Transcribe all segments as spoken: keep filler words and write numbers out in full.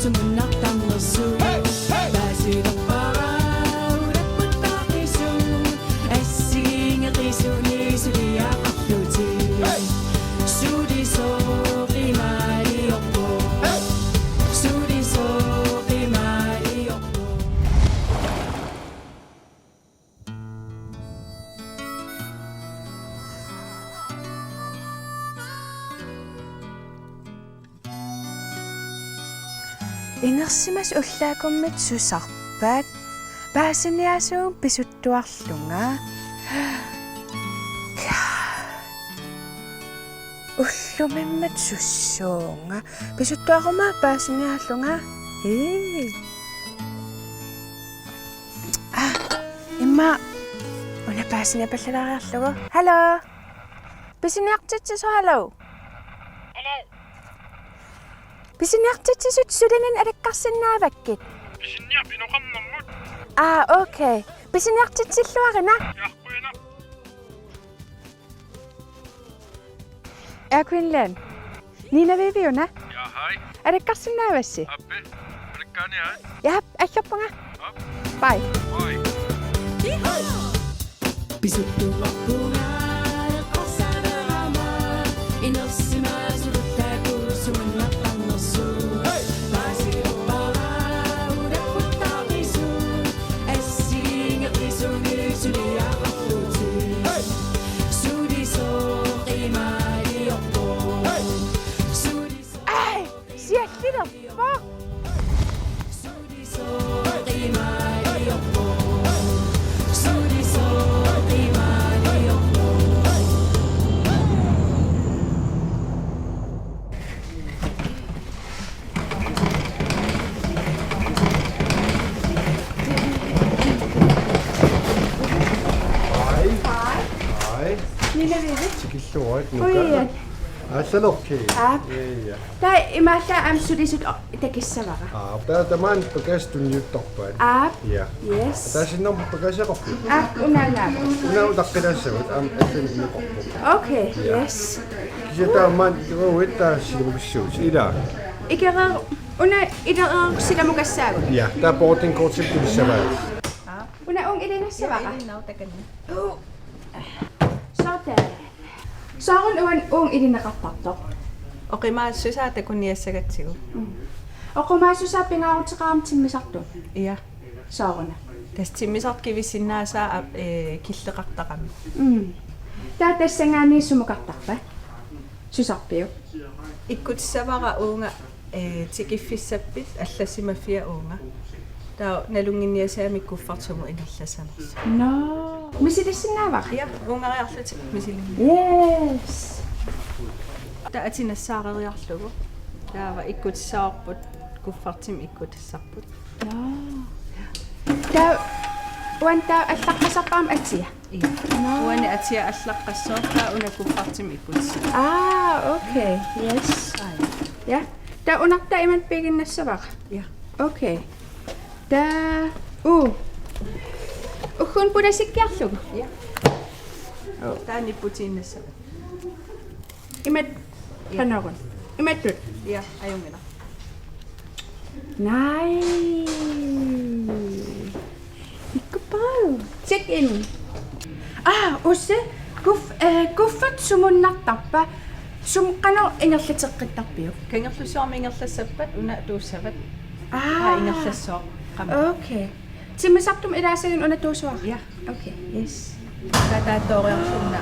Sunnartarnersuut. Paasilerpara ulapput taqisu. Assigiinngeqisuni suliaqarlutik. Sulisooq imaaliorpoq. Sulisooq imaaliorpoq. Inersimasut ullaakummit susarpat? Paasiniaasuvunga pisuttuarlunga. Ullumimmat sussuunga. Pisuttuaruma paasiniaallunga. Ii. Ah, immaqa una paasiniapallalaariarlugu. Hallo. Pisiniartitsisoq, hallo. Hallo. Pisiniartitsisut sulininni alakkarsinnaavakkit? Pisiniarpit inoqarnermut. Aa, okay. Pisiniartitsilluarina. Ja, qujanaq. Air Greenland. Nina Vivi una? Ja, hej. Alakkarsinnaavassi? Aap, alakkaani, hej. Ja, aggerpunga. Aap. Bye. Bye. Pisuttuarpunga, eqqarsalerama, inersimasut ullaakkut sunnartarnersuut. Paasilerpara ulapput taqisu. Assigiinngeqisuni suliaqarlutik. Sulisooq imaaliorpoq. Sulisooq. Ai, siallilerpoq. Sulisooq imaaliorpoq. Sulisooq imaaliorpoq. Hej. Hej. Hej. Nina Vivi. Tikilluarit, Nuka. Ui, ja. Aallalerkit. Aap. Ja, ja. Taava imaallaat aamma sulisut o-, takissavara. Aap, taava tamaani pakaasi tunniuttarpaat. Aap. Ja. Yes. Ataasinnaammat pakaasiaqarpit? Aap, unaannaavoq. Una utaqqilaassavat, aamma allanik inoqarpoq. Okay, ja. Yes. Kisianni taava maani ikiruit taava silamukassaagut. Ilaa. Ikiru-, una ikiru-, silamukassaagut. Ja, taava boardingkortimik tulissavaat. Una uunga iliinnassavara? Ja, iliinnarukku takanna. Uu. Sådan. Sooruna uanga, uunga ilineqartartoq? Oqimaassusaa takuniassagatsigu. Mm. Oqimaassusaa pingaaruteqarami timmisartut? Ja. Sooruna? Tassa timmisartut kivissinnaasaat ap-, ee, killeqartarami. Mm. Taava tassanngaanniit sumukartarpa? Susarpiuk? Ikkutissavara uunga, ee, tikiffissappit allassimaffia uunga. Taava nalunnginniassagami kuffertimut ingerlassanersoq. Nå. Misilissinnaavara? Ja, uungariarlutik misilinni. Yes. Taava atit nassaareriarlugu. Taava ikkutissavarput, kuffertimik ikkutissarput. Nå. Taava uani taava allaqqassarpara aamma atia? Ja. Nå. Uani atia allaqqassooq, taava una kuffertimik ikkutissaaq. Aa, okay. Yes. Ai. Ja. Taava unartaa imannak piiginnassavara? Ja. Okay. Taava, uu. Ugguuna pulasikkiarlugu? Ja. Uu. Taava nipputiinnassavara. Imat-, ja. Qanoruna? Imatut? Ja, ajunngilaq. Nej. Ikkupau. Check in. Aa, Usse, kuf-, eh, kuffertit sumunnartarpa? Sum-, qanoq ingerlateqqittarpiuk? Kangerlussuarmi ingerlassappat una tuussavat. Aa. Aa, ingerlassooq. Qam. Okay. Timmisartumut ilaasagut una tuusuara? Ja. Okay, yes. Taava tooriarlunga.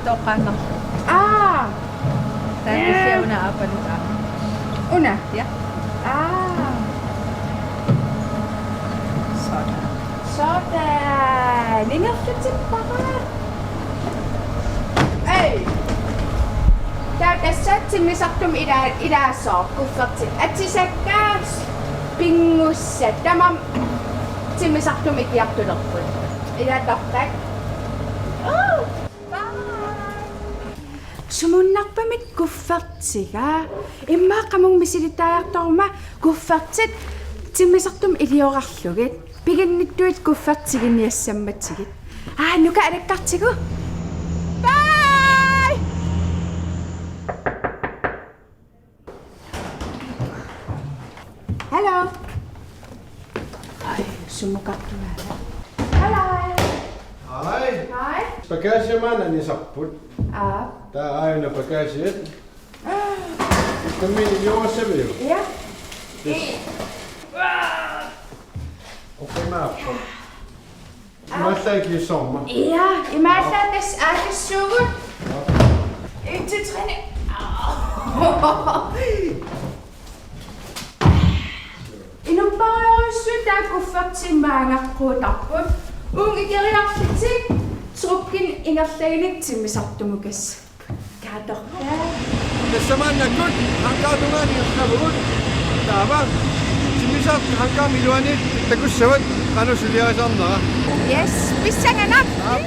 Toqqaannarlu. Aa! Taava, ja, kiffiuna aappaluttaa. Una? Ja. Aa. Sådan. Sådan. Ingerlatippara. Ei. Taava tassa timmisartumut ila-, ilaasooq kuffertit. Atisakka pingussat. Tamarmik timmisartumut ikiartulerput. Ilaa torrak. Uu! Bye! Sumunnarpamit kuffertiga? Immaqa qamunga misilittariartoruma kuffertit timmisartumut iliorarlugit. Piginnittuit kuffertit tiguniassammatsigit. Aa, Nuka alakkartigu. Bye! Hello. Ai, sumukartunaala. Hello. Hej. Hej. Bagage maanna anisarput. Aa. Taava aajuna bagage. Aa. Kammi iluassaviuk? Ja. Yes. Okay, maappa. Imaallaat ikiussavara. Ja, imaallaat tassa aallassuugut. En, to, tre. Inuppassuit taakku kuffertimik maangaqquttarput. Uunga ikeriarlutik truckinik ingerlaginik timmisartumukassapput. Katertaa. Tassa maannakkut hangarip tungaanut ingerlavugut. Taava timmisartut hangarip iluani takussavat qanoq suliarisarnera. Yes, pissanganaq. Aap.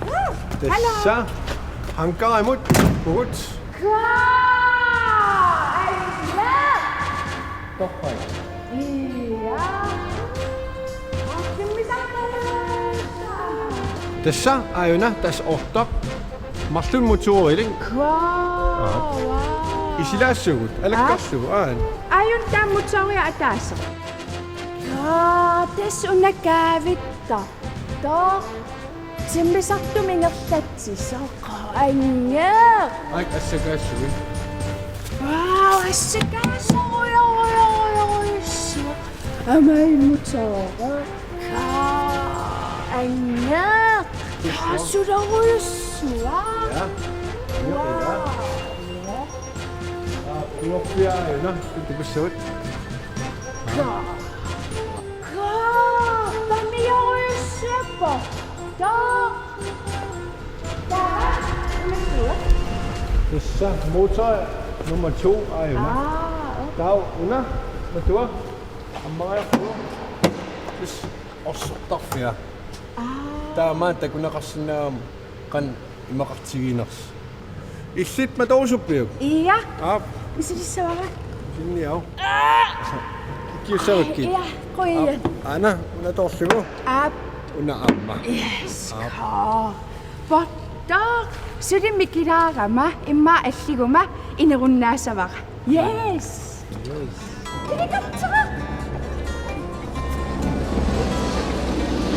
Woo! Hello. Tassa hangarimut pugut. Kaa! Aina! Torrak. Ja. Tassa aajuna, tassa ortoq. Marlunnik motorilik. Wow, wow. Isilaassaagut, alakkarlugu, aajuna. Aajuna taava motoria ataaseq. Kaa, tassa una kaavittartoq. Timmisartumik ingerlatsisoq. Kaa, angeq. Aak assakaassuit. Wow, assakaassuit. Aamma motoria. Kaa, angeq. Kaa, sulerujussuaq. Ja. Wow. Aa, uorpiaajuna, takussavat. Kaa. Kaa, taamaajussappa. Kaa. Kaa. Tassa motor nummer to aajuna. Aa, okay. Taava una, matua. Ammariarlugu. Tassa orsortarfia. Aa. Taava takuneqarsinnaammat qanoq imaqartiginersoq. Illit matorusuppiuk? Ja. Aap. Misilissavara. Sinniau. Aa. Ikiussavakkit. Ja, qujan. Aap. Aana, una toorlugu. Aap. Una aamma. Yes. Aap. Kaa. Portoq. Suli mikilaarama, immaqa alliguma, inerunnaassavara. Yes. Yes. Helikopteri!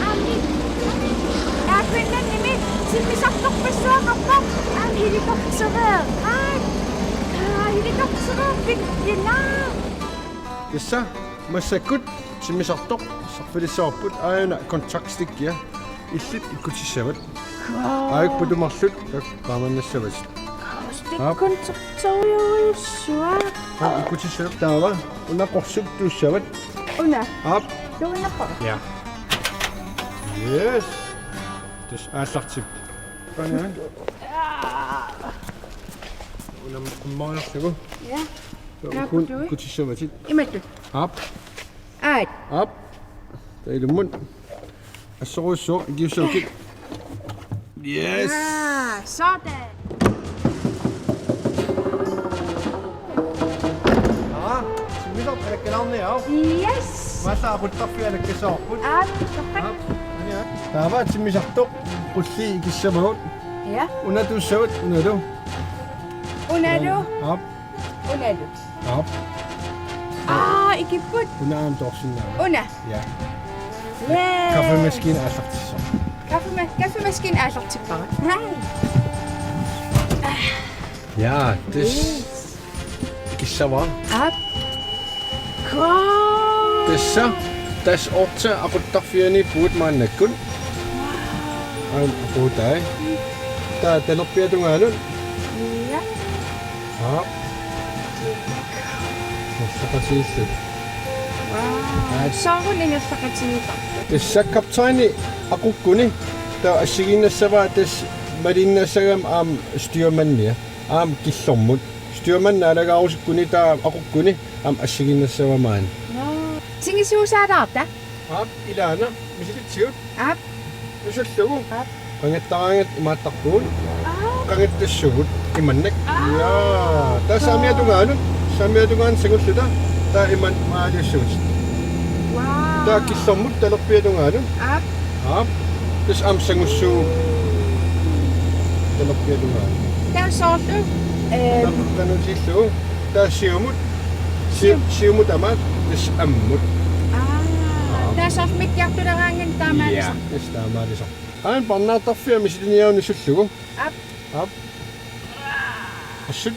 Aamma. Air Greenlandimi timmisartorpassuaqarpoq. Aamma helikopteri. Aa. Aa, helikopteri pikkina. Tassa massakkut timmisartoq sarfilissavarput, aajuna kontaktstikkia. Illit ikkutissavat. Kaa. Aajuku putumarlutit taakku qaamannassavat. Aap. Stikkuntertoq ujorujussuaq. Aap, ikkutissavat taava. Una qorsuk tuussavat. Una. Aap. Tuuinnarpara. Ja. Yes. Tassa aallartippoq. Qanoq. Aa. Una ammariarlugu. Ja. Taava naaputui. Ikkutissavatit. Imatut. Aap. Aat. Aap. Taava ilummut. Assorujussuaq, ikiussavakkit. Yes. Aa, sådan. Aa, timmisartoq alakkalaarniaruk. Yes. Imaallaat aquttarfia alakkassavarput. Aap, torrak. Aap, anja. Taava timmisartoq qulliit ikissavagut. Ja. Una tuussavat, unalu. Unalu. Aap. Unalu. Aap. Aa, ikipput. Una aamma toorsinnaavoq. Una. Ja. Yes. Kaffemaskine aallartissaaq. Kaffema-, kaffemaskine aallartippara. Ja, tassa. Yes. Ikissavara. Aap. Kaa. Tassa. Tassa orta aquttarfiani pugut maannakkut. Wow. Aamma aquutai. Taava talerpiata tungaanut. Ja. Aap. Ingerlaqatigiilluta. Wow. Aap. Sooruna ingerlaqatigiittarput? Tassa kaptajni aqukkuni. Taava assigiinnassavaa tassa malinnassagami aamma styrmandia. Aamma killormut. Styrmand naalagaarusukkuni taava aqukkuni aamma assigiinnassavaa maani. Nå. Tingisuusaalaarta? Aap, ilaana, misilitsigut. Aap. Nusullugu. Aap. Qangattaraangat imaattarpugut. Aap. Qangattassugut imannak. Aap. Ja. Taava saamiata tungaanut, saamiata tungaanut sangulluta. Taava imannak maaliussugut. Wow. Taava killormut talerpiata tungaanut. Aap. Aap. Tassa aamma sangussuugut talerpiata tungaanut. Taava soorlu Ehm. Taanna qanoq ilillugu. Taava siumut. Si-, siumut tamaat, tassa ammut. Aa, taava soorlu mikkiartuleraangat taamaalisoq. Ja, tassa taamaalisoq. Aana parnaartarfia misiliniaruni sullugu. Aap. Aap. Assut.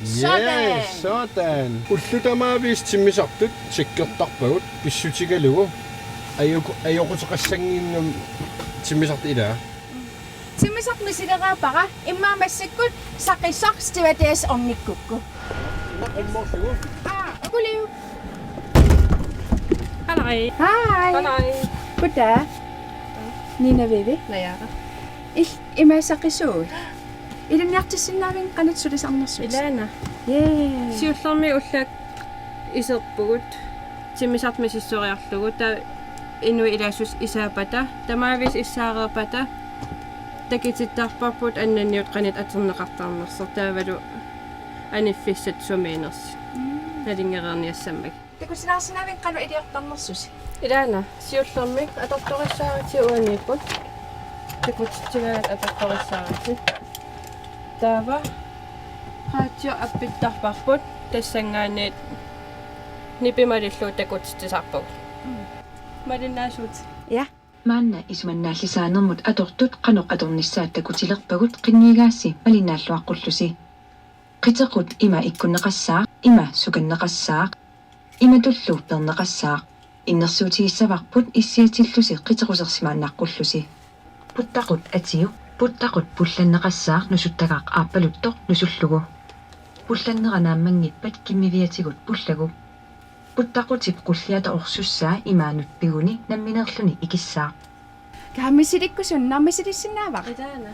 Sådan. Yes, sådan. Ullut tamaavisa timmisartut tikkertarpagut pissutigalugu. Ajoqu-, ajoquteqassannginnami timmisartut, ilaa. Timmisartoq misilereerpara, immaqa massakkut Saqisoq stewardess ornikkukku. Aa, ukuliu. Halai. Hej. Halai. Goddag. Nina Vivi. Naja. Il-, ima Saqisuut. Ilinniartissinnaaviuk qanoq sulisarnersutit? Ilaana. Yay. Siullermik ullaakkut iserpugut. Timmisartoq misissoriarlugu, taava inuit ilaassuseq isaappata, tamaavisa issaareerpata, takutittarparput annanniut qanoq atorneqartarnersoq, taavalu aniffissat sumiinnersut. Mm. Nalunngereerniassammagit. Takutilaarsinnaavit qanoq iliortarnersusi? Ilaana, siullermik atortorissaaritsi uaniipput. Takutitsigaangat atortorissaaritsi. Taava radio appittarparput, tassanngaanniit nipi malillugu takutitsisarpagut. Mm. Malinnaasuutit. Ja. Maanna isumannaallisaanermut atortut qanoq atornissaat takutilerpagut qinnuigaassi malinnaalluaqqullusi. Qitequt ima ikkunneqassaaq, ima sukanneqassaaq, imatullu perneqassaaq. Innersuutigissavarput issiatillusi qitequsersimaannaqqullusi. Puttaqut atiup, puttaqut pullanneqassaaq nusuttagaq aappaluttoq nusullugu. Pullannera naammanngippat kimmiviatigut pullagu. Puttaqutip qulliata orsussaa imaanut piguni nammineerluni ikissaaq. Kaamisilikkusunnar misilissinnaavat. Ilaana.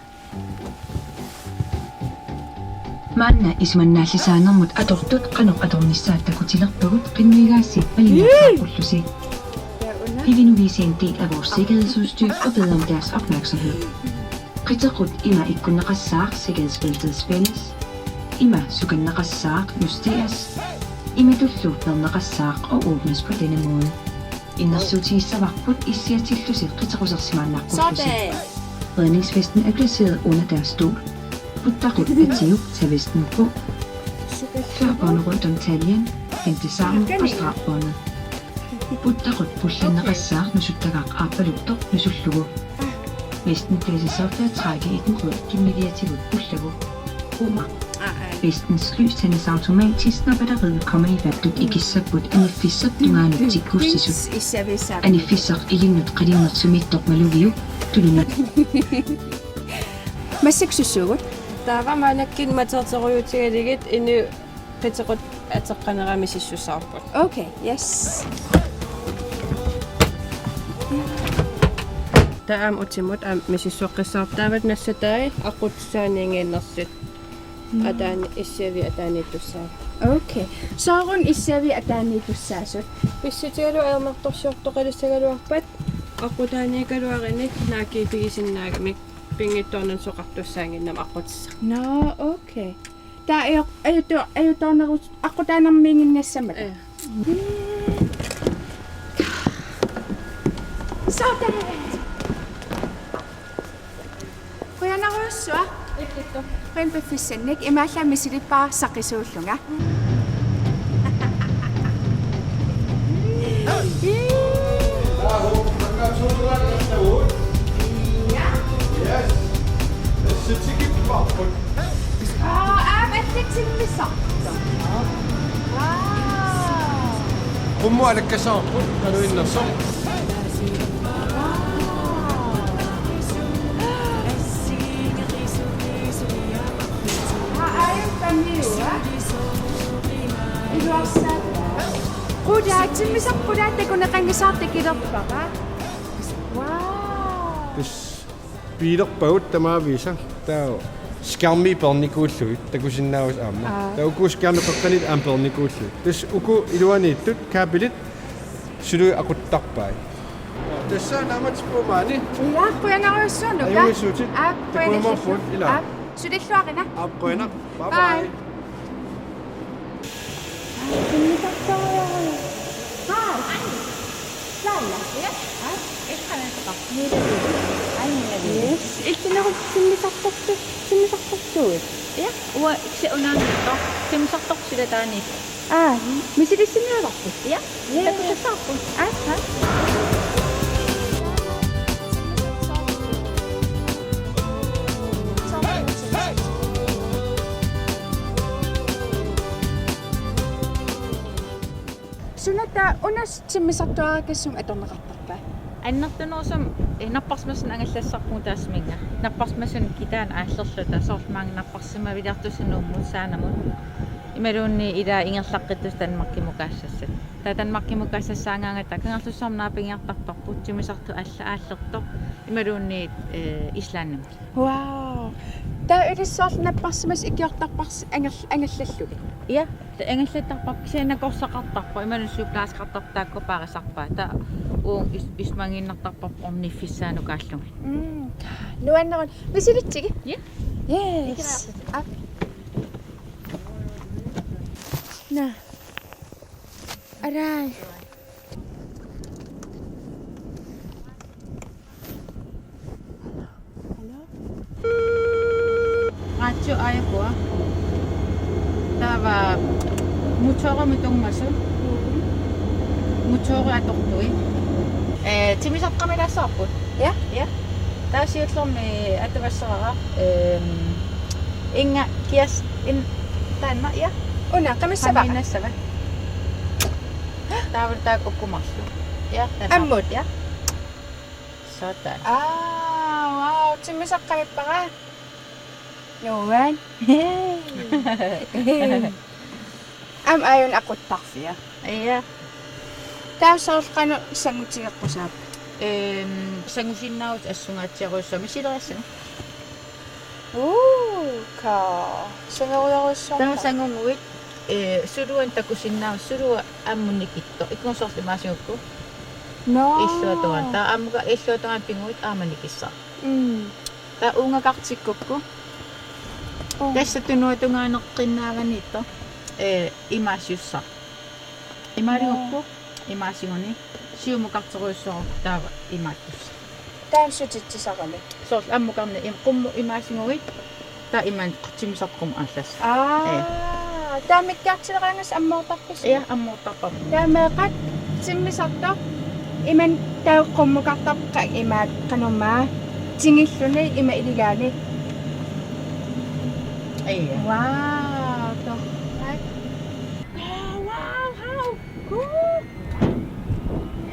Maanna isumannaallisaanermut atortut qanoq atornissaat takutilerpagut qinnuigaassi malinnaalluaqqullusi. Ja, una. Pivinu viser en del af vores sikkerhedsudstyr og beder om deres opmærksomhed. Qitequt ima ikkunneqassaaq, sikkerhedsbæltet spændes. Ima sukanneqassaaq, justeres. Imatullu perneqassaaq og åbnes på denne måde. Innersuutigissavarput issiatillusi qitequsersimaannaqqullusi. Sådan. Redningsvesten er placeret under deres stol. Puttaqut atiup, tag vesten på. Før båndet rundt om taljen, bind det sammen og stram båndet. Puttaqut pullanneqassaaq nusuttagaq aappaluttoq nusullugu. Vesten blæses op ved at trække i den rød kimmiviatigut pullagu. Uma. Vestens lys tændes automatisk, når batteriet kommer i vand. Ikissapput aniffissaq tungaanut tikkuussisut. Aniffissaq ilinnut qalinneq sumiittoq malugiuk tulunut. Massakkut suugut? Taava maannakkut materterujuutigalugit inuit qitequt ateqqanerani misissusaarput. Okay, yes. Taava aamma utimut aamma misissoqqissaarput, taava nassatai aqqutissaaniiginnartut. Mm. Ataani issiavii ataaniittussaat. Okay. Sooruna issiavii ataaniittussaasut? Pissutigalugu ajornartorsiortoqalissagaluarpat aqqutaaniikkaluarunik naakkiiffigisinnaagamik pinngitsoornani soqartussaannginnami aqqutissaq. Nå, okay. Taava ajo-, ajuto-, ajutoornerus aqqutaanermiiginnassammata. Ja. Sådan. Qujanarujussuaq. Ikkittu. Qujanaq piffissannik, imaallaat misilippara Saqisuullunga. Aa, aamma allatsinnissaa. Aa. Qummut alakkassavarput, qanuinnersoq. Aa, aajuna paniua. Iluarsaat. Qujaat, timmisarput takuneqanngisaat takulerpara. Wow. Tassa biilerpagut tamaavisa. Taava skærmi peernikuullugit takusinnaavasi aamma. Aa. Taava uku skærmi qeqqaniittut aamma peernikuullugit. Tassa uku iluaniittut kabelit suli aquttarpai. Tassa naammatsippugut maani. Ja, qujanarujussuaq. Ajunngissuutit. Aap, takujumaarpugut, qujanarujussuaq. Ilaa. Aap, sulilluarina. Aap, qujanaq. Bye bye. Bye. Hej. Hej. Hej. Yes. Illinerup timmisartortu-, timmisartortuit. Ja, uanga kisianni unaanngitsoq. Timmisartortut silataanni. Aa, misilissinnialerput. Ja, ja, takusassavarput. Aa, aa. Suna taava una timmisartuarakasumik atorneqartarpa? Annertunerusumik, eh, napparsimassunik angallassarpugut taassuminnga. Napparsimassunik kitaanut aallerluta, soorlu maanga napparsimaviliartussat Nuummut Saanamut. Imaluunniit ila ingerlaqqittussat Danmarkimukaassassat. Taava Danmarkimukaassassaagaangata Kangerlussuarmi naapigiartarparput, timmisartoq alla aallertoq. Imaluunniit, eh, Islandimut. Wow. Taava ilissi soorlu napparsimasoq ikiortarparsi angal-, angallallugit. Ja, taava angallattarparput kisianni nakorsaqartarpoq, imaluunniit sygeplejerskeqartarpoq taakku paarisarpaat. Taava uunga is-, isumanngiinnartarparput orniffissaanukaallugu. Mm. Nuanneruna. Misilitsigit? Ja. Yes. Ikiortarput. Aa. Naa. Arai. Hallo? Raatsio aajukua. Taava motorimut tunngasut. Motori atortui. Eh, timmisartoq qamilaassaapput. Ja? Ja. Taava siullermik atugassavara, ehm, Inga Kias in taanna, ja. Una, qamissavara. Qamiinnassava. Taava taakku ukkumarlu. Ja, taanna. Ammut. Ja. Sådan. Aa, wow, timmisartoq qamippara. Nuann. Aamma aajuna aquttarfia. Ja. Taava soorlu qanoq sangutigeqqusaappat? Ehm, sangusinnaavutit assungaatsiarujussuaq misileriassagut. Uu, ka. Sangerujorujussuaq. Taava sanguguit, eh, suluanik takusinnaavutit, sulua ammut nikittoq. Ikkunnut soorlu imaasigukku. Nå. Illuatungaanut. Taava aamma illuatungaanut piguit aamma nikissaaq. Mm. Taava uungakartikkukku. Oh. Tassa tunuatungaaneqqinnaaniittoq, eh, imaasiussaaq. Imaaligukku, nå, imaasiguni, siumukartorujussuaq taava imaattussaq. Taanna sutitsisarami. Soorlu ammukarneq im-, qummut imaasiguit, taava imaattoq timmisartoq qummut aallassaaq. Aa, ee, taava mikkaartileraangassi ammoortarpisi? Ja, ammoortarparput. Taava meeqqat timmisartoq imannak taava qummukartarpoq imaak qanormaa tingilluni ima iligaani. Ja. Wow, torrak. Wow, how cool.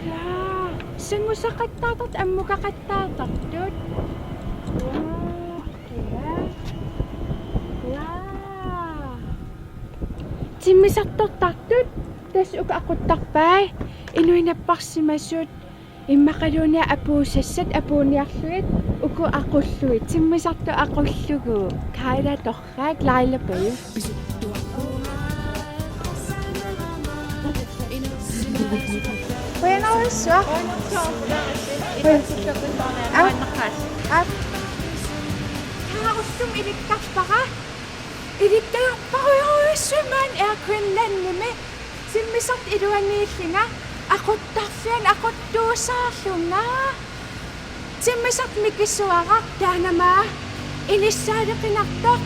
Wow. Sangusaqattaartartut, ammukaqattaartartut. Wow. Wow. Timmisartortartut, tassa uku aquttarpai, inuit napparsimasut, immaqaluunniit apuussassat apuunniarlugit, uku aqullugit, timmisartoq aqullugu, Kaila torrak, Laila paju. Qujanarsuaq. Aa. Aa. Taava ullumi ilikkarpara. Ilikkarpara ullumi Air Greenlandimi. Timmisartoq iluaniillunga. Aquttarfiani aquttuusaarlunga. Timmisartoq mikisuaraq taannamaa inissaaleqinartoq.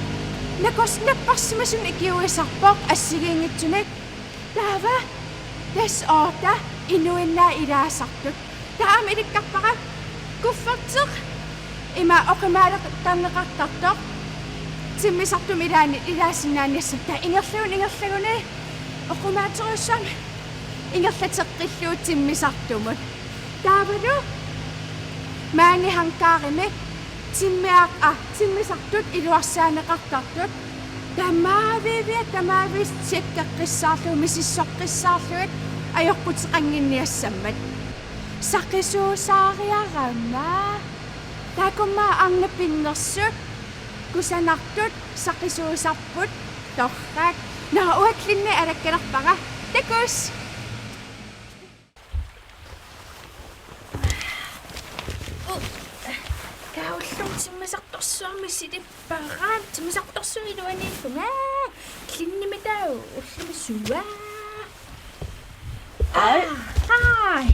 Nakors-, napparsimasunut ikiuisarpoq assigiinngitsunik. Taava tassa oota inuinnaat ilaasartut. Taava aamma ilikkarpara kufferti ima oqimaaleqartarneqartartoq. Timmisartumut ilaani-, ilaasinnaanissaq taava ingerlaguni ingerlaguni oqimaaterujussuarmik ingerlateqqillugu timmisartumut. Taavalu maani hangarimi timmiaq-, aa, timmisartut iluarsaaneqartartut. Tamaaviiviat tamaaviisa tjekkeqqissaarlugit misissoqqissaarlugit ajoquteqannginniassammat. Saqisuusaariarama. Taakkununnga arnat pinnersut kusanartut saqisuusarput torrak. Nå, uanga Klinni alakkalerpara. Takuss. Kaullu timmisartorsuarmik silippara, timmisartorsuaq iluaniillunga. Klinnimi taava ullumi sua. Ai. Ai.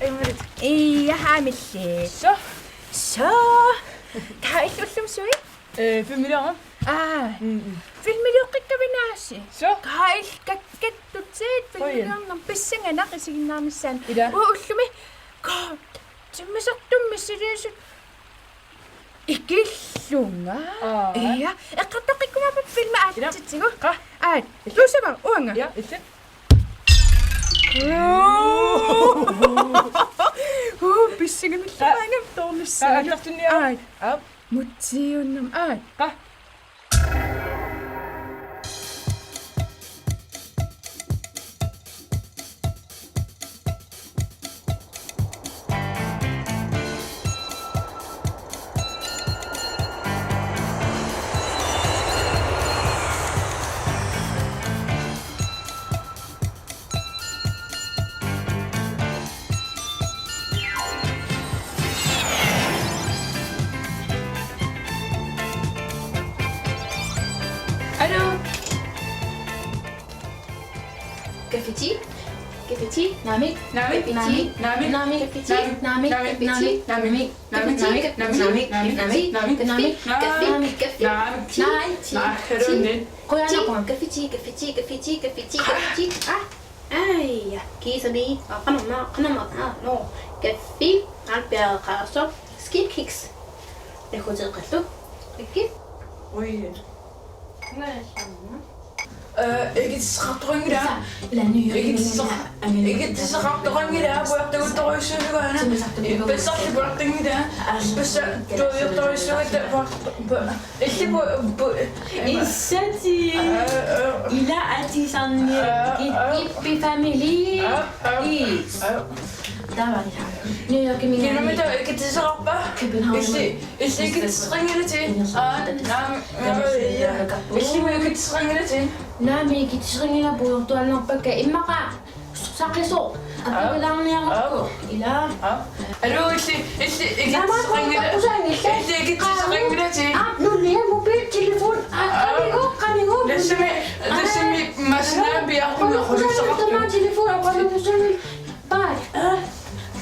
Ai, marit. Ia, haamilli. So. Så. Kail ullumi sui? Øh, filmiliorama. Aa. Mm, mm. Filmilioqqikkavinngaasi. Så. Kail kakkattutit. Oi. Filmiliornam pissanganaq isiginnaarnissaanut. Ila. Ullumi. Ka. Timmisartummi siliusut. Ikillunga. Aa. Ja. Eqqartoqqikkumaarput filmi. Ila. Aatsitsigu. Qa. Aat. Illit. Tuusama uanga. Ja, illit. Uu, pissanganilluaangam toornissaa. Qa, annertunniaruk. Aat. Aap. Mutsiunnam. Aat. Qa. Aluu. Kaffiti. Kaffiti. Naamik. Naamik. Kaffiti. Naamik. Naamik. Kaffiti. Naamik. Naamik. Naamik. Kaffiti. Kaffiti. Naamik. Naamik. Naamik. Naamik. Kaffi. Kaffi. Naamik. Naamik. Naamik. Naamik. Naamik. Naamik. Qujanaq. Kaffiti. Kaffiti. Kaffiti. Kaffiti. Kaffiti. Aa. Aja. Kiisami. Aa, qanormaa. Qanormaa. Aa, no. Kaffi. Aa, piareeqqaarsoq. Skib kiks. Takkuteeqqallu. Ikki. Ui. Ee, ikitsisaqartoqanngilaq. Ikitsisaq-, ikitsisaqartoqanngilaq, pujartaguttorujussuugaana. Ippassarlu pujartanngilaq. Ippassaq tuaviortorujussuugatta puart-, pu-, illit pu-, pu-, Issatit. Aa, aa. Ila atisarniakkit. Aa, aa. Ippi family. Aa, aa. Is. Aa. Taava. New Yorkiminngaanniit. Kinami taava ikitsisaqarpa? København. Illit, illit ikitsisaqanngilatit? Aa, naamik, aa, ja. Illimmi ikitsisaqanngilatit? Naamik ikitsisaqanngilanga, puigortuaannarpakka immaqa saqisoq. Aa. Appikulaarniarukku. Aa. Ila. Aa. Aluu, illit, illit ikitsisaqanngila-, illit ikitsisaqanngilatit? Aa, nullia mobiltelefon. Aa, qamigu, qamigu. Tassami, tassami massinaa piarput oqalussaqartut. Tamaa telefon oqalussani. Pai. Aa.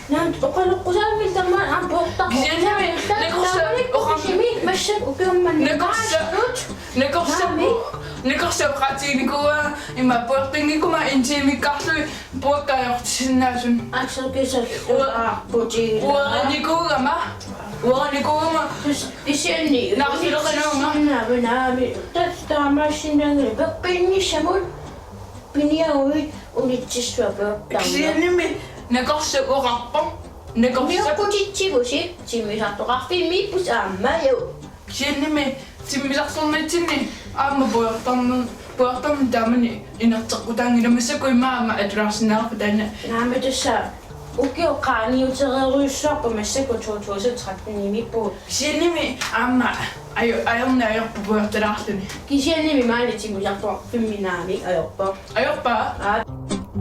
Naamik, oqaloqqusaammik tamaat aamma puigortarpoq. Kisiannimi nakorsa-, taamani oqam-, kusimi massakkut ukiummanni. Nakorsa-, nakorsa-, naamik. Nakorsa-, oqaatiginikuuara ima puigortanngikkuma en timekkaarlugit puigortariaqartissinnaasunga. Aksel Kjær. Ua-, uerinikuugama. Uerinikuugama. Kis-, kisianni. Naamik. Naamik. Tassa taamaassinnaanngilaq peqqinnissamut. Piniaruit unitsissuaq peqqinnissamut. Kisiannimi nakorsa oqarpoq. Nakorsa. Nioqqutitsivusi timmisartoqarfimmiippusi aamma, jo. Kisiannimi timmisartornitsinni aamma puigortarnermi, puigortarnermi taamani inerteqqutaanngilaq, massakkut immaqa aamma atulaarsinnaavarput taanna. Naamik, tassa ukioq qaangiutereerujussuarpoq, massakkut to tusind tretten-imiippugut. Kisiannimi aamma ajo-, ajornaq ajorpoq puigortalaarluni. Kisiannimi maani timmisartoqarfimmi naamik ajorpoq. Ajorpa? Aap.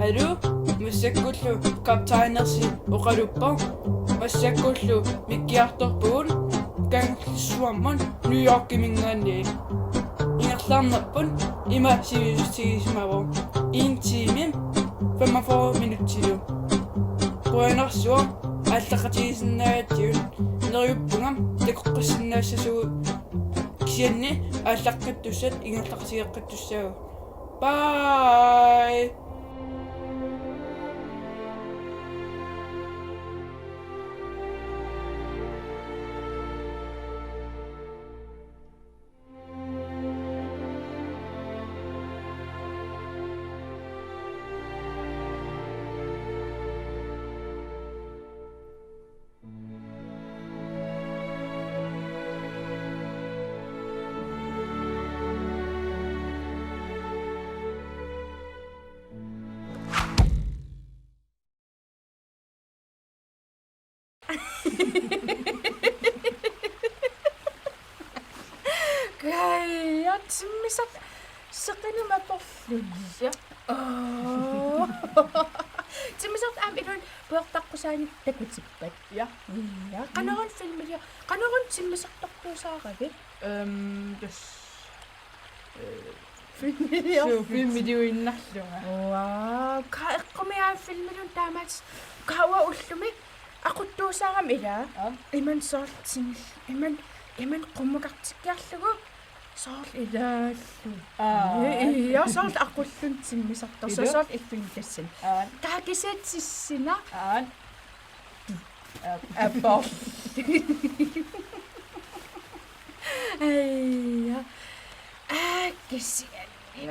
Aluu, massakkullu kaptajnersi oqaluppoq. Massakkullu mikkiartorpugut Kangerlussuarmut New Yorkiminngaanniit. Ingerlaarnerput ima sivisutigisimavoq. En time, femogfyrre minutsilu. Qujanarsuaq aallaqqatigisinnaagatsigut, neriuppunga takoqqissinnaassassigut. Kisianni aallaqqittussat ingerlaqatigeeqqittussaagut. Bye. Kaja, timmisaq seqineq atorlugu. Oo. Timmisartut aamma iluanni puigortaqqusaanik takutippat. Ja. Ja, qanoruna filmilior-, qanoruna timmisartortuusaaravit? Øhm, tassa, øh, filmilior-, suu, filmiliuinnarlunga. Wow, ka eqqumiaa filmiliorneq taamaattoq, ka uanga ullumi Aquttuusarami ilaa. Aap. Imannak soorlu timmi-, imannak, imannak qummukartikkiarlugu soorlu ilaallu. Aa. Ee, ja, soorlu aqulluni timmisartoq. Ilaa. Soorlu illuinnassani. Aap. Taava kisianni tissinaq. Aap. Aap. Aappoq. Ai, ja. Aa, kisianni.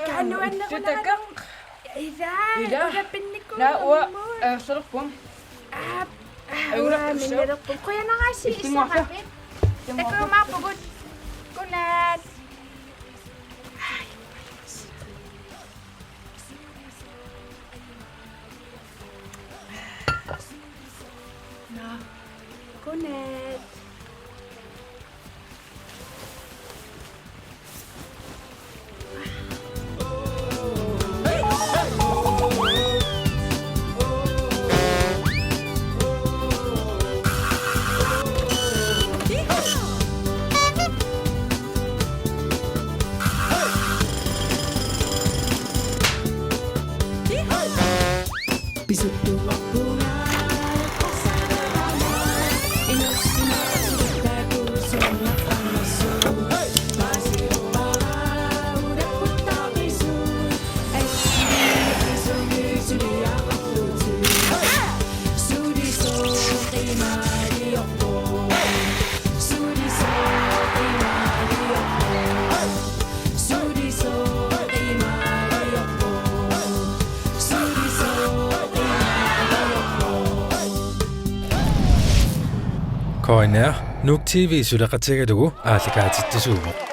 Kanuannerunarami. Tutakaq. Ilaa, ilaa. Ulapinnikuuvoq. Naa, uanga, ee, soorpung. Aa, aa, uanga minnerpung. Qujanaq aasiit issaravit. Takuumaarpugut. Godnat. Nå. Godnat. K N R, Nuuk T V suleqatigalugu aallakaatitsisuuvoq.